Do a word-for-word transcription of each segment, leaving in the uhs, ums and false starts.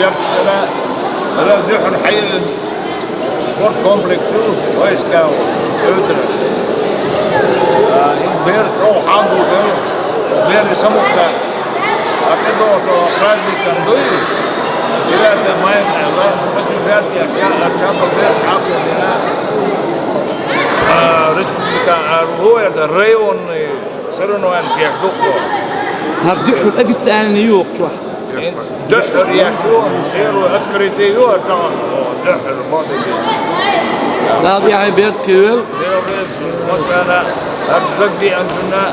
Яхчара, ара дуьхьал хьайла спорткомплекс ю, войска, Эвтара. А, ин бер чӀогӀа хьалду бер, бер самукта. А кедо праздникан дуй, девятое мая, ала, посвящать я, я, а чапа бер, чапа бер. А, республика, а, районный соревнованеш еш ду-кх. ХӀара дуьххьара официальный ю-кх чохь. Дуьххьара еш ю, первый открытый ю хӀара тахана, дуьххьара ма ду. Дала тӀаьхье беркате йойла. Дела реза хуьлда массарна, хӀара дагадеанчунна,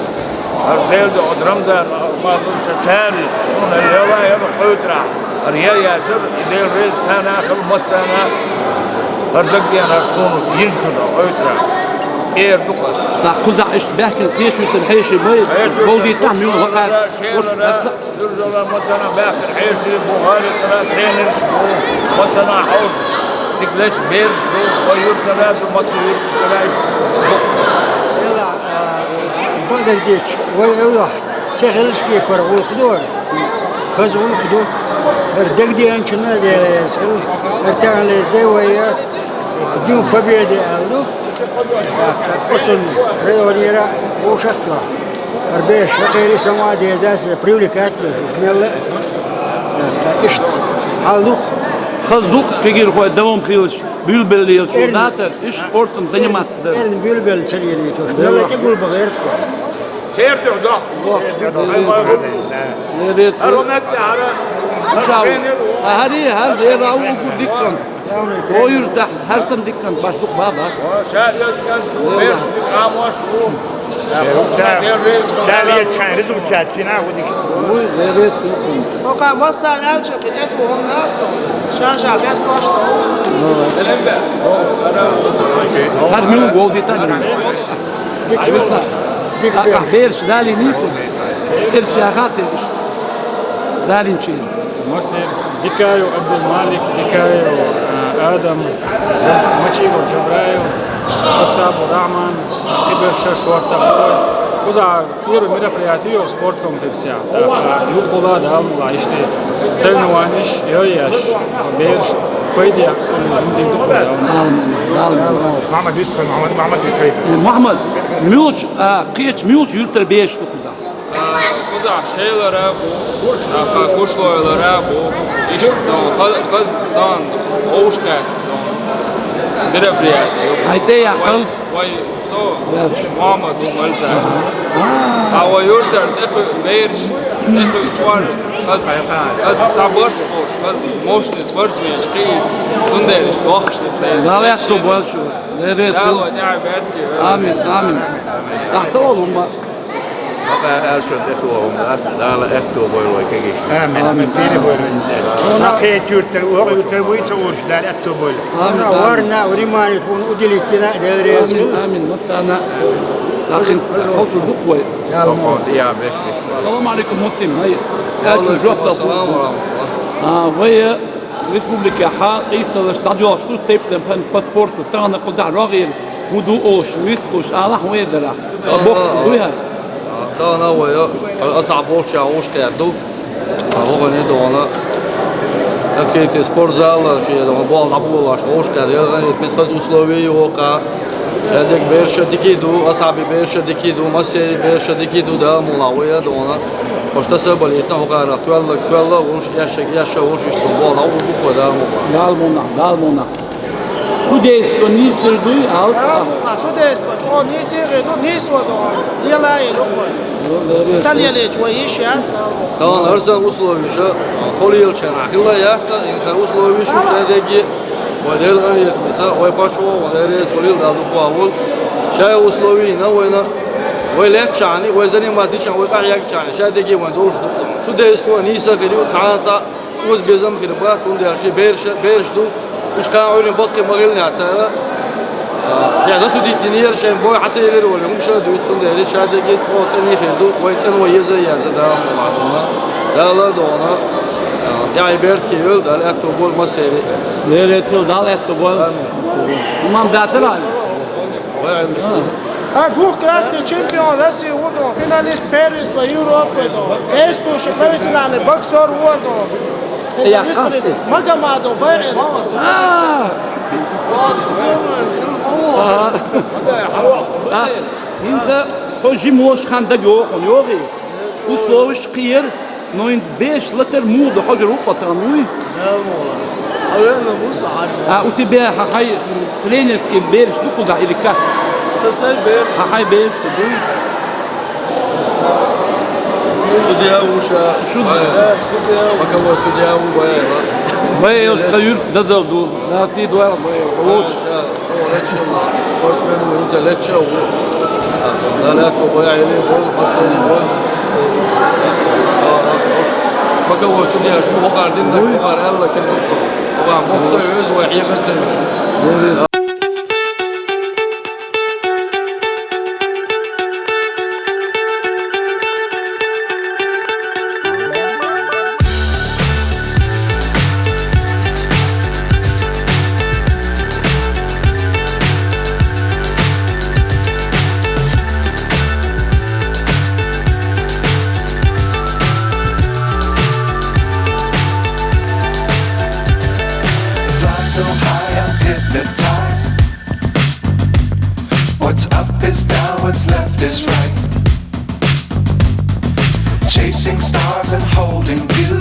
хӀара Дела дуьхьа Рамзан, хӀара ма ду ца цаьрга, хӀунда яла, яла кхойттарахь. ХӀара я яцара, Дела реза царна хуьлда массарна, хӀара дагадеана, хӀара тхуна йинчунна кхойттарахь. Эр ду-кх ас. ТӀаккха кхузахь иштта баьхкина кхечуьйтан хьеший бай, хьеший бовзийтахь муьлха хӀокхара. Шелара, шелара, суржала, массарна баьхкина хьеший бу, гӀалатара тренерш бу, массарна хьовса, дика лечу бераш бу, вай юртара ду, массо юртара иштта бу. Ила, а, бадар дечу, вай Аллахь, ца хилча кепара гӀуллакх ду хӀара. Хаза гӀуллакх ду. ХӀара дагадеанчунна Дела реза хуьлда. ХӀара тахана де вай, Дню Победы аьлла ду. ТӀаккха оцунна районера вовшах а тоху. ХӀара бераш хӀокхерий самукъа деза дац, привлекать беш, уьш мелла а. ТӀаккха иштта хьал ду-кх. Хаза ду-кх кегийрхой давам хилча, буьйлабелла лелаш ю. Эрна, дацара, иштта спортом заниматься дара. Эрна буьйлабелла ца лелийтуш, мелла а тӀегулбан гӀерта тхо. Церан дуьхьа дохку. Дохку. Хай ма гӀо. Лерец. ХӀара метте хӀара. Чао. ХӀара, хӀара, хӀара, дера а ву диккан. О, юртахь, хӀара санна диккан баш дукха ма бац. О, ша дезткан, бераш дика Ӏамош ву. Ша вецчхьана результат чина а ву дика. Вуй, лерец. Ока массарна аьлча, кхин тӀетуху хӀума дац, ша-ша хестош со. ХӀара муьлха вовзийтан. Ахь бераш далийний кху? ЦӀераш яха ца йиш? Далийначийн. Масер, Дикаев Абдулмалик, Дикаев, а, Адам, Джаб-, Мачиев Джабраил, Асхабу Рахман, кхиберш шортта бу. Кхузахь первое мероприятие йолу спорткомплексе. ТӀаккха юххула Дала мукъ лахь иштта соревнованеш йо еш, бераш пайде хӀума дийр ду кхузахь. Мухьаммад Юсуф, Мухьаммад, Мухьаммад Юсуф. Мухьаммад, муьлхачу, а, кхечу муьлхачу юьртара бераш ду кхузахь? А, кхузахь Шелара бу, а, кху Кушлойра бу, иштта, ну, ха-, хаза тахана вовшахкхетта, ну, мероприятие ю. Хьайн цӀе яккхал? Вай, вай со, Мухьаммад ву, Мальса. А вай юьртара тӀекхуьу бераш, тӀекхуьу чӀор, хаза, хаза цхьа барт болуш, хаза мощный спортсменаш кхиийна, цундела иштта дохкуш ду. Дала аьтто бойла шу. Дала вай тӀаьхье беркате йойла. Амин, амин. Ахь ца волу хӀума? Амин. Амин. Амин. Амин. Амин. Варна внимание тхуна уделить дина, Дела реза хуьлда. Амин, амин. Массарна. Ахин, хоза ду-кх вай. Салам алейкум, Муслим. Вай, аьлча жоп дала. Салам алейкум. А, вай, республикехь къийсаллаш дӀадоьлхуш ду тайп-тайпана по спорту, тахана кхузахь рогӀера хӀун ду олуш, вистхуш, алахь вай дарахь. Ткъа боккха дуй хӀара? Тахана вай, аса болччохь вовшахкхетта ду. ХӀокхуьнан дона. Открытый спортзал, шен дона болх дӀаболош вовшахкхетта. Иза хаза условия ю хӀокху. Шадерг бераш а дика ду, асхьабий бераш а дика ду, массерий бераш а дика ду, Дала мукъ лахь вай а дона. Хьо тасабалийтина хӀокхара, тоьлларг тоьлла а волуш, эшшарг эшша а волуш, иштта болх дӀаболийта бу-кх вай, Дала мукъ лахь. Дала мукъ лахь, Дала мукъ лахь. Судейство нийса хир дуй, алц а? Дала мукъ лахь, судейство чӀогӀа нийса хир ду, нийсо ду. Лела а ю-кх вай. Ца лелийча вай йиш яц, Дала мукъ лахь. Тахана хӀара санна условияш, кхоллаелча хенахь хилла яц, хӀара санна условияш ю шадерриге. Вай Делан къинхетамца, вай паччахьо, вай Дела реза хуьлийла, Дала дукха вахавойла. Шайн условий йина вайна, вай лаьттачхьана, вай заниматься дичахьана, вай къахьегначхьана, шадерриге вайн долуш ду. Судейство нийса хир ю, цхьана цхьаъ оза безам хир бац, хӀунда аьлча бераш, бераш ду, уьш кхана Ӏуьйранна баккхий ма хиллинехь цара. Шайн засудить динера, шайн бой хьан ца елира вара, хӀума ша а дуьйцу, цундела шадерриге чӀогӀа цӀена хир ду, вай цӀена вай еза а еза, Дала мукъ лахь. Дала а дона, тӀаьхье беркате йойла, Дала аьтто бойла массеран. Дела реза хуьлда, Дала аьтто бойла. Амин. Имам датара? Вай Ӏилманча. А, двухкратный чемпион России ву, финалист первенства Европы, действующий профессиональный боксер ву. Е, я, къасте. Магомадов, байӀ. А. А. А. ХӀинца хьо жима волаш хана дага йоах хьона, йоахий? Условиш кхера, но хӀинца бераш латар муха да хьожар укъатан, вуй? Да, муха. Наверное, муса хьажа. А у тебя хьа-, хьай тренерский бераш ду кхузахь или как? Са сай бераш. Хьа-, хьай бераш ду, дуй? Судья ву ша. Шу- Э, судья ву. Боковой судья ву, бай. Бай, тха юрт дазал ду. Насий дуар, бай. Лучше. Ша, о, лечил, спортсмен ву, хӀинца леча ву. Да, леча ву, бай, или ву, последний ву. Боковой судья, шу бухар дин, да, бухар, Алла, кин бухар. Ва, бокса вез, ва, хьега ца вез. Fly so high, I'm hypnotized. What's up is down, what's left is right. Chasing stars and holding you.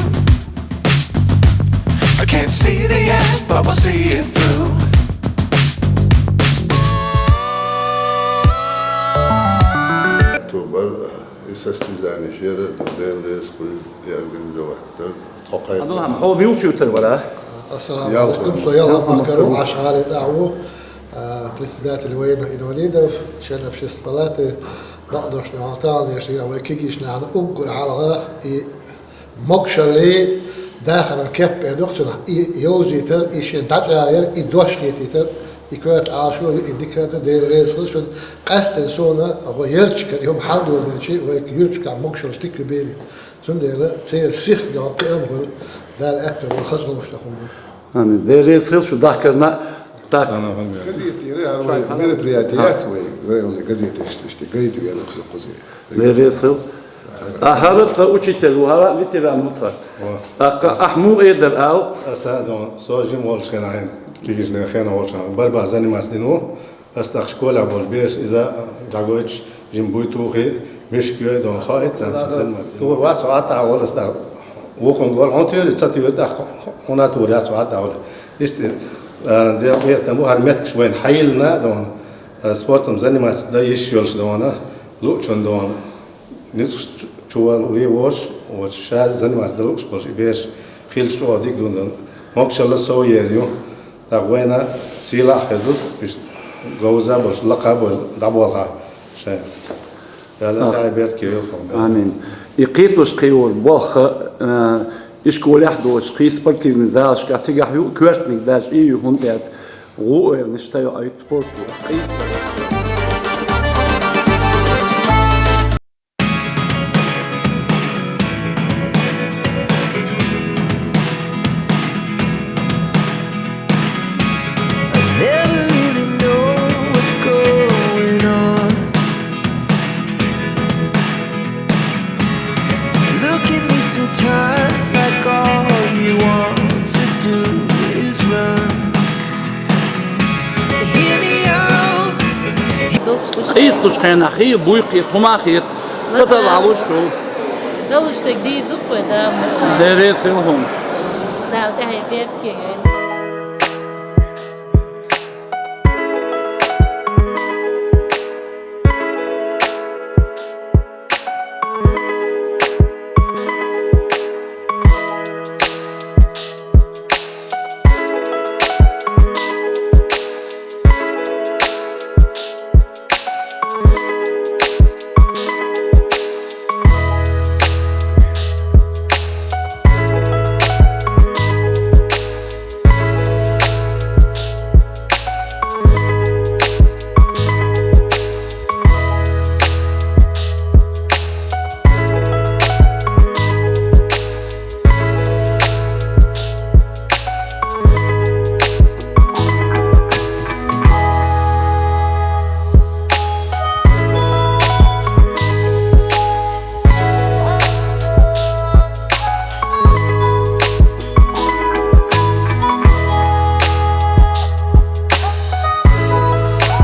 I can't see the end, but we'll see it through. Тобар, э, состязание шера, Дела реза хуьлда, и организовать дар. Хьо кхайкхар. Абдулхьам, хьо муьлхача ютар вара? Ассаламу Ялхайт. Алейкум, со Ялхайт Макар ву, Ӏашгъаре тӀехь ву, а, председатель военных инвалидов, член общественной палаты, бакъдолчу хьалха талла деш дийна вай кегийчу нахана уггар хьалха и могушаллий дахаран кеп бен ду-кх цунах, и йовзийтар, и шен дӀачӀагӀъяр, и дош хетийтар, и коьрта Ӏалашо ю, и дика а ду, Дела реза хуьлда шуна, къаьсттина суна гӀо ярташкара и хӀума хьалдоладелча, вай юьрташкахь могушаллаш дика ю бели. Цундела церан сих йолу кхиам хуьлу, Дала аьтто волу хаза гӀовгӀа хӀума ду. Амин. Дела реза хила шу дахкарна. Так. Газетера, хӀара вай мероприятие яц вай, районный газеташ, иштта, гайта вена кхуза кхузе. Дела реза хила. А хӀара тхан учитель ву, хӀара ветеран ву тхан. Ва. ТӀаккха ахь муха эр дара ала? Аса, ну, со жима волчу хенахь, кегийчу хенахь волчу хенахь, борьба заниматься дина ву. Ас тӀаккха школехь болчу бераш иза дӀагойтуш, жима буй тухий, муьшка йой, дон хаийта царна. Тур вац хьо Ӏадда волу ас тӀаккха. Вукхунга волу хьуна туьйра, ца туьйра тӀаккха хьуна а тур яц хьо Ӏадда волу. Иштта, а, декъа метта бу хӀара меттигаш вайна хьайиллина а, дон, а, спортом заниматься дан йиш йолуш, дон, луучун, дон. Ницкъ чу вала ве вош, вот ша заниматься дан лууш болуш, и бераш хилча чӀогӀа дика ду дан. Могушалла сов ер ю. ТӀаккха вайна сийлахь а хир ду, иштта говза а болуш, лакха а болу, дӀаболхьа шайн. Дала тӀаьхье беркате йойла хьуна. Амин. И кхетош кхиор болх, э, и школехь а доцуш, кхин спортивный залашкахь цигахь ю, коьртаниг даже и ю, хӀунда аьлча гӀу ойла ниша ца йоуьйту спорт ю. Кхин спорт. I never really know what's going on. You look at me sometimes like all you want to do is run. Hear me out. Къийсалучу хенахь хи буй кхета, хӀума а хета. Сан дала луш ду. Далуш дерг дийр ду-кх вай, да, ма. Дела реза хила хьуна. Дала тӀаьхье беркате йойла.